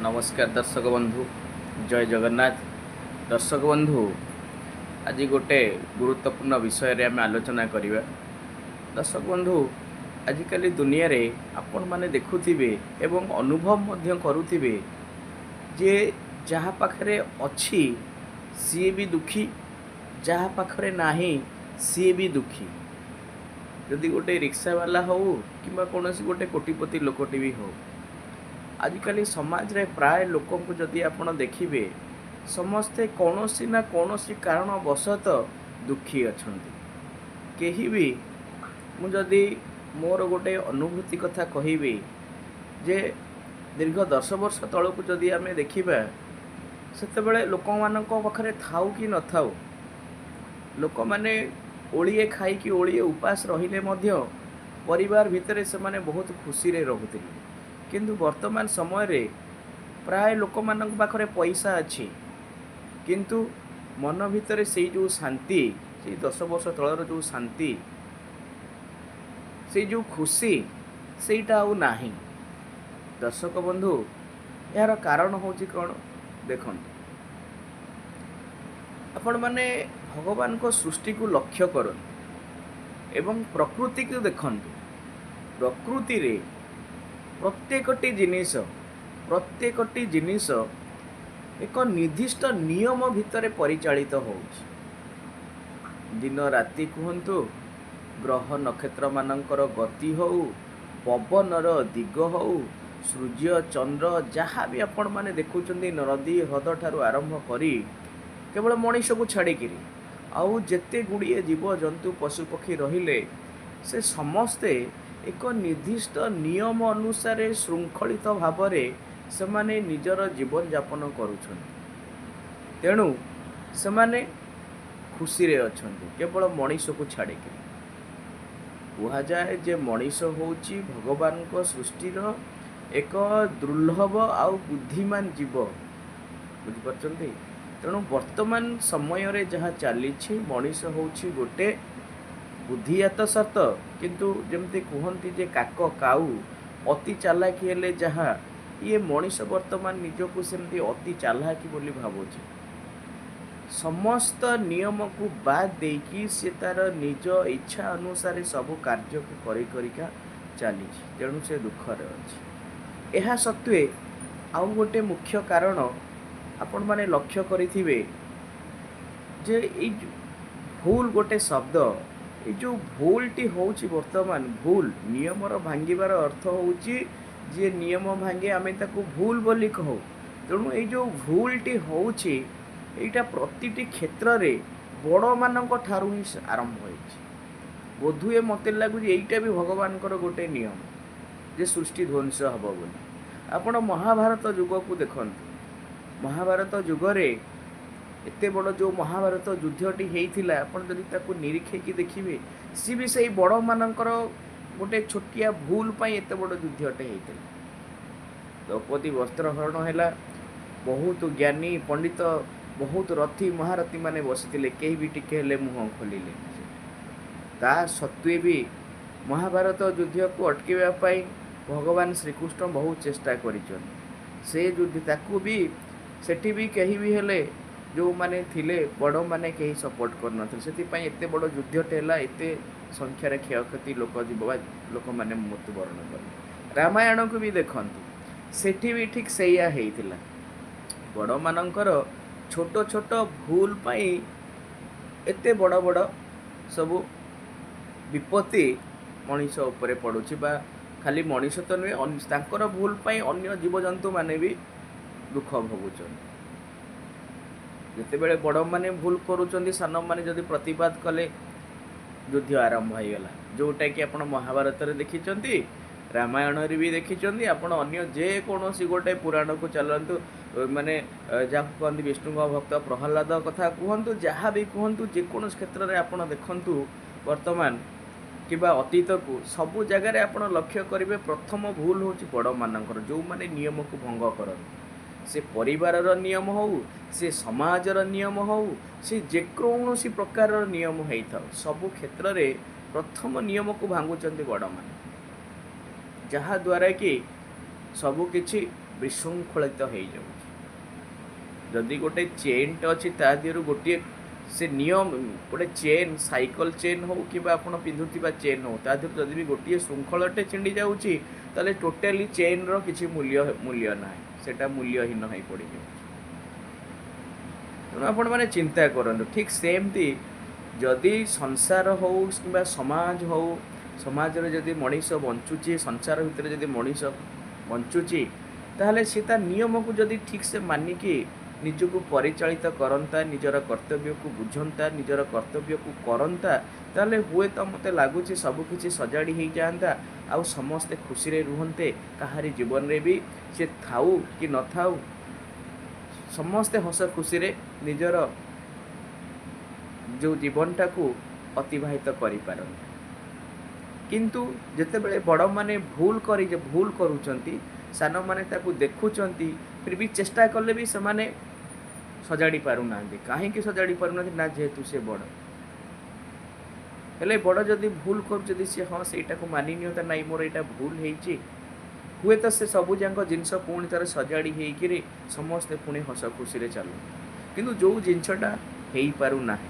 ନମସ୍କାର ଦର୍ଶକ ବନ୍ଧୁ, ଜୟ ଜଗନ୍ନାଥ। ଦର୍ଶକ ବନ୍ଧୁ, ଆଜି ଗୋଟେ ଗୁରୁତ୍ୱପୂର୍ଣ୍ଣ ବିଷୟରେ ଆମେ ଆଲୋଚନା କରିବା। ଦର୍ଶକ ବନ୍ଧୁ, ଆଜିକାଲି ଦୁନିଆରେ ଆପଣମାନେ ଦେଖୁଥିବେ ଏବଂ ଅନୁଭବ ମଧ୍ୟ କରୁଥିବେ ଯେ ଯାହା ପାଖରେ ଅଛି ସିଏ ବି ଦୁଃଖୀ, ଯାହା ପାଖରେ ନାହିଁ ସିଏ ବି ଦୁଃଖୀ। ଯଦି ଗୋଟେ ରିକ୍ସାବାଲା ହଉ କିମ୍ବା କୌଣସି ଗୋଟେ କୋଟିପତି ଲୋକଟି ବି ହଉ, ଆଜିକାଲି ସମାଜରେ ପ୍ରାୟ ଲୋକଙ୍କୁ ଯଦି ଆପଣ ଦେଖିବେ, ସମସ୍ତେ କୌଣସି ନା କୌଣସି କାରଣବଶତଃ ଦୁଃଖୀ ଅଛନ୍ତି। କେହି ବି, ମୁଁ ଯଦି ମୋର ଗୋଟେ ଅନୁଭୂତି କଥା କହିବି ଯେ ଦୀର୍ଘ 10 ବର୍ଷ ତଳକୁ ଯଦି ଆମେ ଦେଖିବା, ସେତେବେଳେ ଲୋକମାନଙ୍କ ପାଖରେ ଥାଉ କି ନଥାଉ, ଲୋକମାନେ ଓଳିଏ ଖାଇକି ଓଳିଏ ଉପାସ ରହିଲେ ମଧ୍ୟ ପରିବାର ଭିତରେ ସେମାନେ ବହୁତ ଖୁସିରେ ରହୁଥିଲେ। କିନ୍ତୁ ବର୍ତ୍ତମାନ ସମୟରେ ପ୍ରାୟ ଲୋକମାନଙ୍କ ପାଖରେ ପଇସା ଅଛି, କିନ୍ତୁ ମନ ଭିତରେ ସେଇ ଯେଉଁ ଶାନ୍ତି, ସେଇ 10 ବର୍ଷ ତଳର ଯେଉଁ ଶାନ୍ତି, ସେଇ ଯେଉଁ ଖୁସି, ସେଇଟା ଆଉ ନାହିଁ। ଦର୍ଶକ ବନ୍ଧୁ, ଏହାର କାରଣ ହେଉଛି କ'ଣ? ଦେଖନ୍ତୁ, ଆପଣମାନେ ଭଗବାନଙ୍କ ସୃଷ୍ଟିକୁ ଲକ୍ଷ୍ୟ କରନ୍ତୁ ଏବଂ ପ୍ରକୃତିକୁ ଦେଖନ୍ତୁ। ପ୍ରକୃତିରେ ପ୍ରତ୍ୟେକଟି ଜିନିଷ, ପ୍ରତ୍ୟେକଟି ଜିନିଷ ଏକ ନିର୍ଦ୍ଦିଷ୍ଟ ନିୟମ ଭିତରେ ପରିଚାଳିତ ହେଉଛି। ଦିନ ରାତି କୁହନ୍ତୁ, ଗ୍ରହ ନକ୍ଷତ୍ରମାନଙ୍କର ଗତି ହେଉ, ପବନର ଦିଗ ହେଉ, ସୂର୍ଯ୍ୟ ଚନ୍ଦ୍ର ଯାହା ବି ଆପଣମାନେ ଦେଖୁଛନ୍ତି, ନଦୀ ହ୍ରଦ ଠାରୁ ଆରମ୍ଭ କରି କେବଳ ମଣିଷକୁ ଛାଡ଼ିକିରି ଆଉ ଯେତେ ଗୁଡ଼ିଏ ଜୀବଜନ୍ତୁ ପଶୁପକ୍ଷୀ ରହିଲେ, ସେ ସମସ୍ତେ ଏକ ନିର୍ଦ୍ଦିଷ୍ଟ ନିୟମ ଅନୁସାରେ ଶୃଙ୍ଖଳିତ ଭାବରେ ସେମାନେ ନିଜର ଜୀବନଯାପନ କରୁଛନ୍ତି। ତେଣୁ ସେମାନେ ଖୁସିରେ ଅଛନ୍ତି, କେବଳ ମଣିଷକୁ ଛାଡ଼ିକିରି। କୁହାଯାଏ ଯେ ମଣିଷ ହେଉଛି ଭଗବାନଙ୍କ ସୃଷ୍ଟିର ଏକ ଦୁର୍ଲଭ ଆଉ ବୁଦ୍ଧିମାନ ଜୀବ। ବୁଝିପାରୁଛନ୍ତି? ତେଣୁ ବର୍ତ୍ତମାନ ସମୟରେ ଯାହା ଚାଲିଛି, ମଣିଷ ହେଉଛି ଗୋଟେ ବୁଦ୍ଧିଆତ ସତ, କିନ୍ତୁ ଯେମିତି କୁହନ୍ତି ଯେ କାକ କାଉ ଅତି ଚାଲାକି ହେଲେ ଯାହା, ଇଏ ମଣିଷ ବର୍ତ୍ତମାନ ନିଜକୁ ସେମିତି ଅତି ଚାଲାକି ବୋଲି ଭାବୁଛି। ସମସ୍ତ ନିୟମକୁ ବାଦ୍ ଦେଇକି ସେ ତାର ନିଜ ଇଚ୍ଛା ଅନୁସାରେ ସବୁ କାର୍ଯ୍ୟକୁ କରି କରିକା ଚାଲିଛି। ତେଣୁ ସେ ଦୁଃଖରେ ଅଛି। ଏହା ସତ୍ତ୍ୱେ ଆଉ ଗୋଟେ ମୁଖ୍ୟ କାରଣ ଆପଣମାନେ ଲକ୍ଷ୍ୟ କରିଥିବେ ଯେ ଏଇ ଭୁଲ ଗୋଟେ ଶବ୍ଦ, ଏଇ ଯେଉଁ ଭୁଲଟି ହେଉଛି ବର୍ତ୍ତମାନ, ଭୁଲ ନିୟମର ଭାଙ୍ଗିବାର ଅର୍ଥ ହେଉଛି ଯିଏ ନିୟମ ଭାଙ୍ଗେ ଆମେ ତାକୁ ଭୁଲ ବୋଲି କହୁ। ତେଣୁ ଏଇ ଯେଉଁ ଭୁଲଟି ହେଉଛି, ଏଇଟା ପ୍ରତିଟି କ୍ଷେତ୍ରରେ ବଡ଼ମାନଙ୍କ ଠାରୁ ହିଁ ଆରମ୍ଭ ହେଇଛି। ବୋଧହୁଏ ମୋତେ ଲାଗୁଛି ଏଇଟା ବି ଭଗବାନଙ୍କର ଗୋଟେ ନିୟମ ଯେ ସୃଷ୍ଟି ଧ୍ୱଂସ ହେବ ବୋଲି। ଆପଣ ମହାଭାରତ ଯୁଗକୁ ଦେଖନ୍ତୁ। ମହାଭାରତ ଯୁଗରେ ଏତେ ବଡ଼ ଯେଉଁ ମହାଭାରତ ଯୁଦ୍ଧଟି ହେଇଥିଲା, ଆପଣ ଯଦି ତାକୁ ନିରୀକ୍ଷେଇକି ଦେଖିବେ, ସିଏ ବି ସେଇ ବଡ଼ମାନଙ୍କର ଗୋଟେ ଛୋଟିଆ ଭୁଲ ପାଇଁ ଏତେ ବଡ଼ ଯୁଦ୍ଧଟେ ହେଇଥିଲା। ଦ୍ରୌପଦୀ ବସ୍ତ୍ରହରଣ ହେଲା, ବହୁତ ଜ୍ଞାନୀ ପଣ୍ଡିତ, ବହୁତ ରଥୀ ମହାରଥୀ ମାନେ ବସିଥିଲେ, କେହି ବି ଟିକେ ହେଲେ ମୁହଁ ଖୋଲିଲେ। ତା ସତ୍ତ୍ୱେ ବି ମହାଭାରତ ଯୁଦ୍ଧକୁ ଅଟକାଇବା ପାଇଁ ଭଗବାନ ଶ୍ରୀକୃଷ୍ଣ ବହୁତ ଚେଷ୍ଟା କରିଛନ୍ତି। ସେ ଯୁଦ୍ଧ ତାକୁ ବି ସେଠି ବି କେହି ବି ହେଲେ ଯେଉଁମାନେ ଥିଲେ ବଡ଼ମାନେ କେହି ସପୋର୍ଟ କରିନଥିଲେ। ସେଥିପାଇଁ ଏତେ ବଡ଼ ଯୁଦ୍ଧଟେ ହେଲା, ଏତେ ସଂଖ୍ୟାରେ କ୍ଷୟକ୍ଷତି, ଲୋକ ଯିବ ବା ଲୋକମାନେ ମୃତ୍ୟୁବରଣ କଲେ। ରାମାୟଣକୁ ବି ଦେଖନ୍ତୁ, ସେଠି ବି ଠିକ୍ ସେଇଆ ହେଇଥିଲା। ବଡ଼ମାନଙ୍କର ଛୋଟ ଛୋଟ ଭୁଲ ପାଇଁ ଏତେ ବଡ଼ ବଡ଼ ସବୁ ବିପତ୍ତି ମଣିଷ ଉପରେ ପଡ଼ୁଛି। ବା ଖାଲି ମଣିଷ ତ ନୁହେଁ, ତାଙ୍କର ଭୁଲ ପାଇଁ ଅନ୍ୟ ଜୀବଜନ୍ତୁମାନେ ବି ଦୁଃଖ ଭୋଗୁଛନ୍ତି। ଯେତେବେଳେ ବଡ଼ମାନେ ଭୁଲ କରୁଛନ୍ତି, ସାନମାନେ ଯଦି ପ୍ରତିବାଦ କଲେ ଯୁଦ୍ଧ ଆରମ୍ଭ ହେଇଗଲା। ଯେଉଁଟାକି ଆପଣ ମହାଭାରତରେ ଦେଖିଛନ୍ତି, ରାମାୟଣରେ ବି ଦେଖିଛନ୍ତି। ଆପଣ ଅନ୍ୟ ଯେକୌଣସି ଗୋଟେ ପୁରାଣକୁ ଚାଲନ୍ତୁ, ମାନେ ଯାହାକୁ କୁହନ୍ତି ବିଷ୍ଣୁଙ୍କ ଭକ୍ତ ପ୍ରହ୍ଲାଦ କଥା କୁହନ୍ତୁ, ଯାହା ବି କୁହନ୍ତୁ, ଯେକୌଣସି କ୍ଷେତ୍ରରେ ଆପଣ ଦେଖନ୍ତୁ, ବର୍ତ୍ତମାନ କିମ୍ବା ଅତୀତକୁ, ସବୁ ଜାଗାରେ ଆପଣ ଲକ୍ଷ୍ୟ କରିବେ ପ୍ରଥମ ଭୁଲ ହେଉଛି ବଡ଼ମାନଙ୍କର, ଯେଉଁମାନେ ନିୟମକୁ ଭଙ୍ଗ କରନ୍ତି। ସେ ପରିବାରର ନିୟମ ହେଉ, ସେ ସମାଜର ନିୟମ ହେଉ, ସେ ଯେକୌଣସି ପ୍ରକାରର ନିୟମ ହେଇଥାଉ, ସବୁ କ୍ଷେତ୍ରରେ ପ୍ରଥମ ନିୟମକୁ ଭାଙ୍ଗୁଛନ୍ତି ବଡ଼ମାନେ, ଯାହାଦ୍ୱାରା କି ସବୁକିଛି ବିଶୃଙ୍ଖଳିତ ହେଇଯାଉଛି। ଯଦି ଗୋଟେ ଚେନ୍ଟେ ଅଛି, ତା ଦେହରୁ ଗୋଟିଏ ସେ ନିୟମ, ଗୋଟେ ଚେନ୍, ସାଇକେଲ ଚେନ୍ ହଉ କିମ୍ବା ଆପଣ ପିନ୍ଧୁଥିବା ଚେନ୍ ହଉ, ତା ଦେହରୁ ଯଦି ବି ଗୋଟିଏ ଶୃଙ୍ଖଳଟେ ଛିଣ୍ଡି ଯାଉଛି, ତାହେଲେ ଟୋଟାଲି ଚେନ୍ର କିଛି ମୂଲ୍ୟ ନାହିଁ, ସେଇଟା ମୂଲ୍ୟହୀନ ହେଇ ପଡ଼ିଯାଉଛି। ତେଣୁ ଆପଣମାନେ ଚିନ୍ତା କରନ୍ତୁ, ଠିକ୍ ସେମିତି ଯଦି ସଂସାର ହଉ କିମ୍ବା ସମାଜ ହଉ, ସମାଜରେ ଯଦି ମଣିଷ ବଞ୍ଚୁଛି, ସଂସାର ଭିତରେ ଯଦି ମଣିଷ ବଞ୍ଚୁଛି, ତାହେଲେ ସେ ତା ନିୟମକୁ ଯଦି ଠିକ୍ସେ ମାନିକି ନିଜକୁ ପରିଚାଳିତ କରନ୍ତା, ନିଜର କର୍ତ୍ତବ୍ୟକୁ ବୁଝନ୍ତା, ନିଜର କର୍ତ୍ତବ୍ୟକୁ କରନ୍ତା, ତାହେଲେ ହୁଏତ ମୋତେ ଲାଗୁଛି ସବୁକିଛି ସଜାଡ଼ି ହେଇଯାଆନ୍ତା ଆଉ ସମସ୍ତେ ଖୁସିରେ ରୁହନ୍ତେ। କାହାରି ଜୀବନରେ ବି ସେ ଥାଉ କି ନଥାଉ, ସମସ୍ତେ ହସ ଖୁସିରେ ନିଜର ଯେଉଁ ଜୀବନଟାକୁ ଅତିବାହିତ କରିପାରନ୍ତେ। କିନ୍ତୁ ଯେତେବେଳେ ବଡ଼ମାନେ ଭୁଲ କରୁଛନ୍ତି, ସାନମାନେ ତାକୁ ଦେଖୁଛନ୍ତି, ଫିର୍ ବି ଚେଷ୍ଟା କଲେ ବି ସେମାନେ ସଜାଡ଼ି ପାରୁନାହାନ୍ତି। କାହିଁକି ସଜାଡ଼ି ପାରୁନାହାନ୍ତି? ନା, ଯେହେତୁ ସେ ବଡ଼। ହେଲେ ବଡ଼ ଯଦି ଭୁଲ କରୁଛନ୍ତି, ସିଏ ହଁ ସେଇଟାକୁ ମାନି ନିଅନ୍ତା, ନାଇଁ, ମୋର ଏଇଟା ଭୁଲ ହେଇଛି, ହୁଏତ ସେ ସବୁଯାକ ଜିନିଷ ପୁଣି ଥରେ ସଜାଡ଼ି ହେଇକିରି ସମସ୍ତେ ପୁଣି ହସ ଖୁସିରେ ଚାଲନ୍ତି। କିନ୍ତୁ ଯେଉଁ ଜିନିଷଟା ହେଇପାରୁନାହିଁ,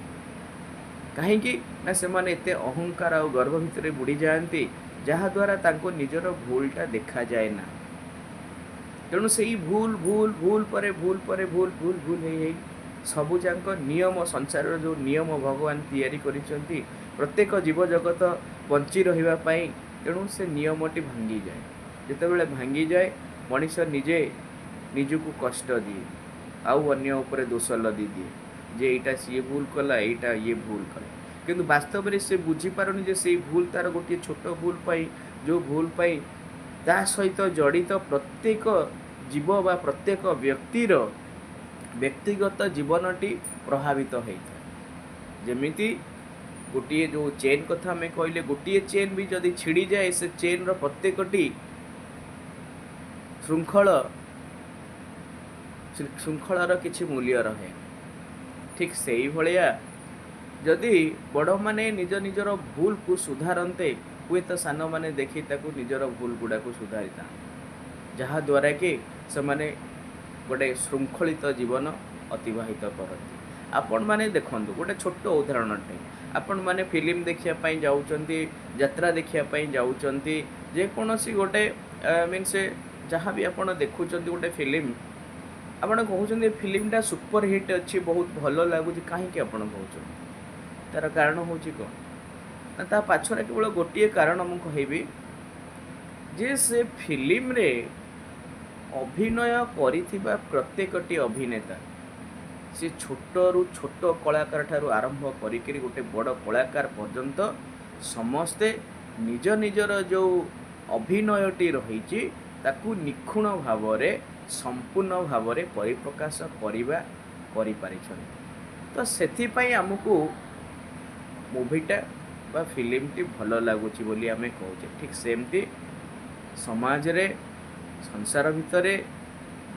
କାହିଁକି ନା ସେମାନେ ଏତେ ଅହଙ୍କାର ଆଉ ଗର୍ବ ଭିତରେ ବୁଡ଼ି ଯାଆନ୍ତି, ଯାହାଦ୍ୱାରା ତାଙ୍କୁ ନିଜର ଭୁଲଟା ଦେଖାଯାଏ ନା। ତେଣୁ ସେଇ ଭୁଲ, ଭୁଲ, ଭୁଲ ପରେ ଭୁଲ ପରେ ଭୁଲ, ଭୁଲ, ଭୁଲ ହେଇ ହେଇ ସବୁଯାକ ନିୟମ, ସଂସାରର ଯେଉଁ ନିୟମ ଭଗବାନ ତିଆରି କରିଛନ୍ତି ପ୍ରତ୍ୟେକ ଜୀବଜଗତ ବଞ୍ଚି ରହିବା ପାଇଁ, ତେଣୁ ସେ ନିୟମଟି ଭାଙ୍ଗିଯାଏ। ଯେତେବେଳେ ଭାଙ୍ଗିଯାଏ, ମଣିଷ ନିଜେ ନିଜକୁ କଷ୍ଟ ଦିଏ ଆଉ ଅନ୍ୟ ଉପରେ ଦୋଷ ଲଦି ଦିଏ ଯେ ଏଇଟା ସିଏ ଭୁଲ କଲା, ଏଇଟା ଇଏ ଭୁଲ କଲା। କିନ୍ତୁ ବାସ୍ତବରେ ସେ ବୁଝିପାରୁନି ଯେ ସେଇ ଭୁଲ, ତାର ଗୋଟିଏ ଛୋଟ ଭୁଲ ପାଇଁ, ଯେଉଁ ଭୁଲ ପାଇଁ ତା ସହିତ ଜଡ଼ିତ ପ୍ରତ୍ୟେକ ଜୀବ ବା ପ୍ରତ୍ୟେକ ବ୍ୟକ୍ତିର ବ୍ୟକ୍ତିଗତ ଜୀବନଟି ପ୍ରଭାବିତ ହେଇଥାଏ। ଯେମିତି ଗୋଟିଏ ଯେଉଁ ଚେନ୍ କଥା ଆମେ କହିଲେ, ଗୋଟିଏ ଚେନ୍ ବି ଯଦି ଛିଡ଼ିଯାଏ, ସେ ଚେନ୍ର ପ୍ରତ୍ୟେକଟି ଶୃଙ୍ଖଳର କିଛି ମୂଲ୍ୟ ରହେ। ଠିକ୍ ସେଇଭଳିଆ ଯଦି ବଡ଼ମାନେ ନିଜ ନିଜର ଭୁଲକୁ ସୁଧାରନ୍ତେ, ହୁଏତ ସାନମାନେ ଦେଖି ତାକୁ ନିଜର ଭୁଲ ଗୁଡ଼ାକୁ ସୁଧାରିଥାନ୍ତେ, ଯାହାଦ୍ୱାରା କି ସେମାନେ ଗୋଟେ ଶୃଙ୍ଖଳିତ ଜୀବନ ଅତିବାହିତ କରନ୍ତି। ଆପଣମାନେ ଦେଖନ୍ତୁ, ଗୋଟେ ଛୋଟ ଉଦାହରଣଟେ। ଆପଣମାନେ ଫିଲ୍ମ ଦେଖିବା ପାଇଁ ଯାଉଛନ୍ତି, ଯାତ୍ରା ଦେଖିବା ପାଇଁ ଯାଉଛନ୍ତି, ଯେକୌଣସି ଗୋଟେ ମିନ୍ସ ଯାହା ବି ଆପଣ ଦେଖୁଛନ୍ତି ଗୋଟେ ଫିଲ୍ମ, ଆପଣ କହୁଛନ୍ତି ଫିଲ୍ମଟା ସୁପର ହିଟ୍ ଅଛି, ବହୁତ ଭଲ ଲାଗୁଛି। କାହିଁକି ଆପଣ କହୁଛନ୍ତି? ତାର କାରଣ ହେଉଛି କ'ଣ ନା, ତା ପାଛରେ କେବଳ ଗୋଟିଏ କାରଣ ମୁଁ କହିବି ଯେ ସେ ଫିଲ୍ମରେ ଅଭିନୟ କରିଥିବା ପ୍ରତ୍ୟେକଟି ଅଭିନେତା, ସେ ଛୋଟରୁ ଛୋଟ କଳାକାର ଠାରୁ ଆରମ୍ଭ କରିକିରି ଗୋଟେ ବଡ଼ କଳାକାର ପର୍ଯ୍ୟନ୍ତ, ସମସ୍ତେ ନିଜ ନିଜର ଯେଉଁ ଅଭିନୟଟି ରହିଛି ତାକୁ ନିଖୁଣ ଭାବରେ, ସମ୍ପୂର୍ଣ୍ଣ ଭାବରେ ପରିପ୍ରକାଶ କରିପାରିଛନ୍ତି। ତ ସେଥିପାଇଁ ଆମକୁ ମୁଭିଟା ବା ଫିଲ୍ମଟି ଭଲ ଲାଗୁଛି ବୋଲି ଆମେ କହୁଛେ। ଠିକ୍ ସେମିତି ସମାଜରେ, ସଂସାର ଭିତରେ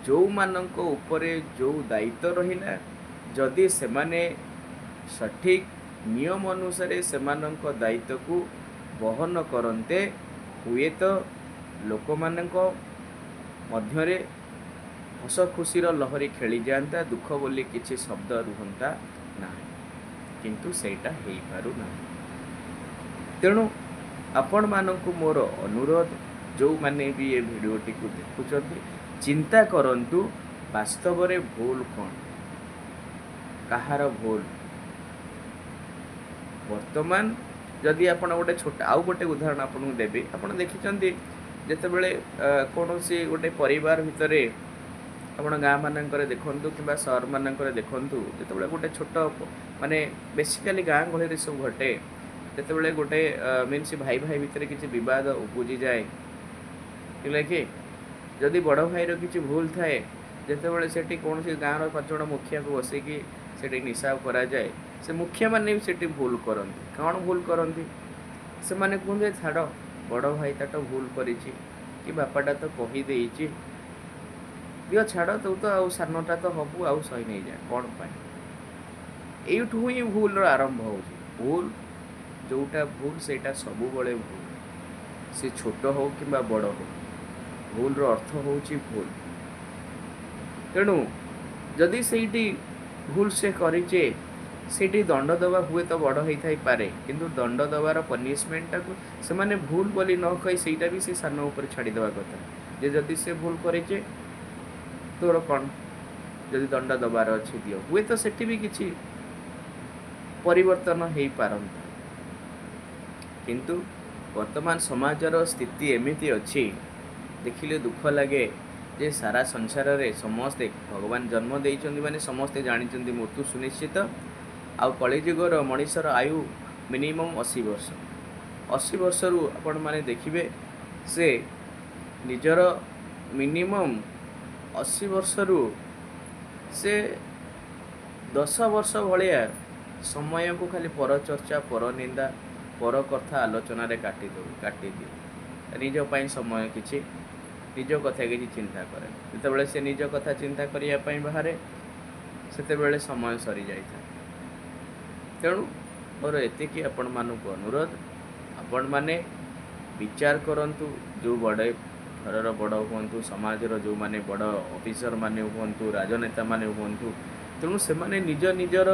ଯେଉଁମାନଙ୍କ ଉପରେ ଯେଉଁ ଦାୟିତ୍ୱ ରହିଲା, ଯଦି ସେମାନେ ସଠିକ୍ ନିୟମ ଅନୁସାରେ ସେମାନଙ୍କ ଦାୟିତ୍ୱକୁ ବହନ କରନ୍ତେ, ହୁଏତ ଲୋକମାନଙ୍କ ମଧ୍ୟରେ ହସ ଖୁସିର ଲହରୀ ଖେଳିଯାଆନ୍ତା, ଦୁଃଖ ବୋଲି କିଛି ଶବ୍ଦ ରୁହନ୍ତା ନାହିଁ। କିନ୍ତୁ ସେଇଟା ହେଇପାରୁନାହିଁ। ତେଣୁ ଆପଣମାନଙ୍କୁ ମୋର ଅନୁରୋଧ, ଯେଉଁମାନେ ବି ଏ ଭିଡ଼ିଓଟିକୁ ଦେଖୁଛନ୍ତି, ଚିନ୍ତା କରନ୍ତୁ ବାସ୍ତବରେ ଭୁଲ କ'ଣ, କାହାର ଭୁଲ। ବର୍ତ୍ତମାନ ଯଦି ଆପଣ ଗୋଟେ ଛୋଟ ଆଉ ଗୋଟେ ଉଦାହରଣ ଆପଣଙ୍କୁ ଦେବି। ଆପଣ ଦେଖିଛନ୍ତି, ଯେତେବେଳେ କୌଣସି ଗୋଟେ ପରିବାର ଭିତରେ, ଆପଣ ଗାଁ ମାନଙ୍କରେ ଦେଖନ୍ତୁ କିମ୍ବା ସହର ମାନଙ୍କରେ ଦେଖନ୍ତୁ, ଯେତେବେଳେ ଗୋଟେ ଛୋଟ, ମାନେ ବେସିକାଲି ଗାଁ ଗହଳିରେ ସବୁ ଘଟେ, ଯେତେବେଳେ ଗୋଟେ ମିନ୍ସ ଭାଇ ଭାଇ ଭିତରେ କିଛି ବିବାଦ ଉପୁଜିଯାଏ, ହେଲା କି ଯଦି ବଡ଼ ଭାଇର କିଛି ଭୁଲ ଥାଏ, ଯେତେବେଳେ ସେଠି କୌଣସି ଗାଁର 5 ଜଣ ମୁଖିଆକୁ ବସେଇକି ସେଠି ନିଶାବ କରାଯାଏ, ସେ ମୁଖିଆମାନେ ବି ସେଠି ଭୁଲ କରନ୍ତି। କ'ଣ ଭୁଲ କରନ୍ତି? ସେମାନେ କୁହନ୍ତି, ଛାଡ଼, ବଡ଼ ଭାଇଟା ତ ଭୁଲ କରିଛି କି ବାପାଟା ତ କହିଦେଇଛି, ଦିଅ ଛାଡ଼, ତୁ ତ ଆଉ ସାନଟା ତ ହବୁ, ଆଉ ସହି ନେଇଯା। କ'ଣ ପାଇଁ? ଏଇଠୁ ହିଁ ଭୁଲର ଆରମ୍ଭ ହେଉଛି। ଭୁଲ ଯେଉଁଟା ଭୁଲ, ସେଇଟା ସବୁବେଳେ ଭୁଲ, ସେ ଛୋଟ ହଉ କିମ୍ବା ବଡ଼ ହଉ। ଭୁଲର ଅର୍ଥ ହେଉଛି ଭୁଲ। ତେଣୁ ଯଦି ସେଇଠି ଭୁଲ ସେ କରିଛେ, ସେଇଠି ଦଣ୍ଡ ଦେବା ହୁଏତ ବଡ଼ ହେଇଥାଇପାରେ, କିନ୍ତୁ ଦଣ୍ଡ ଦେବାର ପନିସମେଣ୍ଟଟାକୁ ସେମାନେ ଭୁଲ ବୋଲି ନ କହି ସେଇଟା ବି ସେ ସାନ ଉପରେ ଛାଡ଼ିଦେବା କଥା ଯେ ଯଦି ସେ ଭୁଲ କରିଛେ ତୋର କ'ଣ, ଯଦି ଦଣ୍ଡ ଦେବାର ଅଛି ଦିଅ। ହୁଏତ ସେଠି ବି କିଛି ପରିବର୍ତ୍ତନ ହେଇପାରନ୍ତା। କିନ୍ତୁ ବର୍ତ୍ତମାନ ସମାଜର ସ୍ଥିତି ଏମିତି ଅଛି, ଦେଖିଲେ ଦୁଃଖ ଲାଗେ ଯେ ସାରା ସଂସାରରେ ସମସ୍ତେ ଭଗବାନ ଜନ୍ମ ଦେଇଛନ୍ତି, ମାନେ ସମସ୍ତେ ଜାଣିଛନ୍ତି ମୃତ୍ୟୁ ସୁନିଶ୍ଚିତ। ଆଉ କଳିଯୁଗର ମଣିଷର ଆୟୁ ମିନିମମ୍ 80 ବର୍ଷ। 80 ବର୍ଷରୁ ଆପଣମାନେ ଦେଖିବେ ସେ ନିଜର ମିନିମମ୍ 80 ବର୍ଷରୁ ସେ 10 ବର୍ଷ ଭଳିଆ ସମୟକୁ ଖାଲି ପରଚର୍ଚ୍ଚା, ପରନିନ୍ଦା, ପର କଥା ଆଲୋଚନାରେ କାଟିଦିଏ। ନିଜ ପାଇଁ ସମୟ କିଛି, ନିଜ କଥା କିଛି ଚିନ୍ତା କରେ। ଯେତେବେଳେ ସେ ନିଜ କଥା ଚିନ୍ତା କରିବା ପାଇଁ ବାହାରେ, ସେତେବେଳେ ସମୟ ସରିଯାଇଥାଏ। ତେଣୁ ମୋର ଏତିକି ଆପଣମାନଙ୍କୁ ଅନୁରୋଧ, ଆପଣମାନେ ବିଚାର କରନ୍ତୁ। ଯେଉଁ ବଡ଼ ଘରର ବଡ଼ ହୁଅନ୍ତୁ, ସମାଜର ଯେଉଁମାନେ ବଡ଼ ଅଫିସର ମାନେ ହୁଅନ୍ତୁ, ରାଜନେତା ମାନେ ହୁଅନ୍ତୁ, ତେଣୁ ସେମାନେ ନିଜ ନିଜର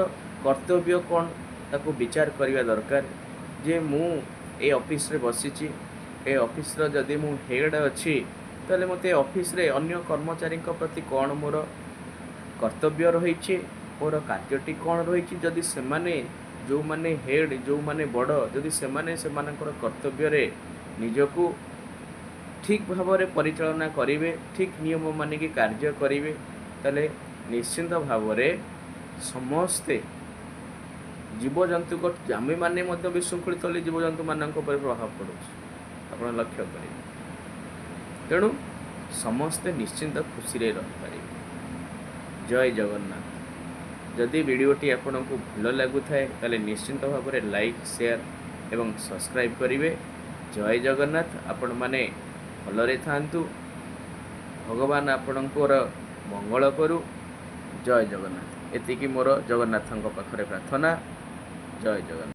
କର୍ତ୍ତବ୍ୟ କ'ଣ ତାକୁ ବିଚାର କରିବା ଦରକାର। ଯେ ମୁଁ ଏ ଅଫିସରେ ବସିଛି, ଏ ଅଫିସର ଯଦି ମୁଁ ହେଡ଼୍ ଅଛି, ତାହେଲେ ମୋତେ ଅଫିସରେ ଅନ୍ୟ କର୍ମଚାରୀଙ୍କ ପ୍ରତି କ'ଣ ମୋର କର୍ତ୍ତବ୍ୟ ରହିଛି, ମୋର କାର୍ଯ୍ୟଟି କ'ଣ ରହିଛି। ଯଦି ସେମାନେ ଯେଉଁମାନେ ହେଡ଼୍, ଯେଉଁମାନେ ବଡ଼, ଯଦି ସେମାନେ ସେମାନଙ୍କର କର୍ତ୍ତବ୍ୟରେ ନିଜକୁ ଠିକ୍ ଭାବରେ ପରିଚାଳନା କରିବେ, ଠିକ୍ ନିୟମ ମାନିକି କାର୍ଯ୍ୟ କରିବେ, ତାହେଲେ ନିଶ୍ଚିନ୍ତ ଭାବରେ ସମସ୍ତେ ଜୀବଜନ୍ତୁଙ୍କ, ଆମେମାନେ ମଧ୍ୟ ବିଶୃଙ୍ଖଳିତ ହେଲେ ଜୀବଜନ୍ତୁମାନଙ୍କ ଉପରେ ପ୍ରଭାବ ପଡ଼ୁଛି, ଆପଣ ଲକ୍ଷ୍ୟ କରିବେ। ତେଣୁ ସମସ୍ତେ ନିଶ୍ଚିନ୍ତ ଖୁସିରେ ରହିପାରିବେ। ଜୟ ଜଗନ୍ନାଥ। ଯଦି ଭିଡ଼ିଓଟି ଆପଣଙ୍କୁ ଭଲ ଲାଗୁଥାଏ, ତାହେଲେ ନିଶ୍ଚିନ୍ତ ଭାବରେ ଲାଇକ୍, ସେୟାର ଏବଂ ସବସ୍କ୍ରାଇବ୍ କରିବେ। ଜୟ ଜଗନ୍ନାଥ। ଆପଣମାନେ ଭଲରେ ଥାଆନ୍ତୁ, ଭଗବାନ ଆପଣଙ୍କର ମଙ୍ଗଳ କରୁ। ଜୟ ଜଗନ୍ନାଥ। ଏତିକି ମୋର ଜଗନ୍ନାଥଙ୍କ ପାଖରେ ପ୍ରାର୍ଥନା। ଜୟ ଜଗନ୍ନାଥ।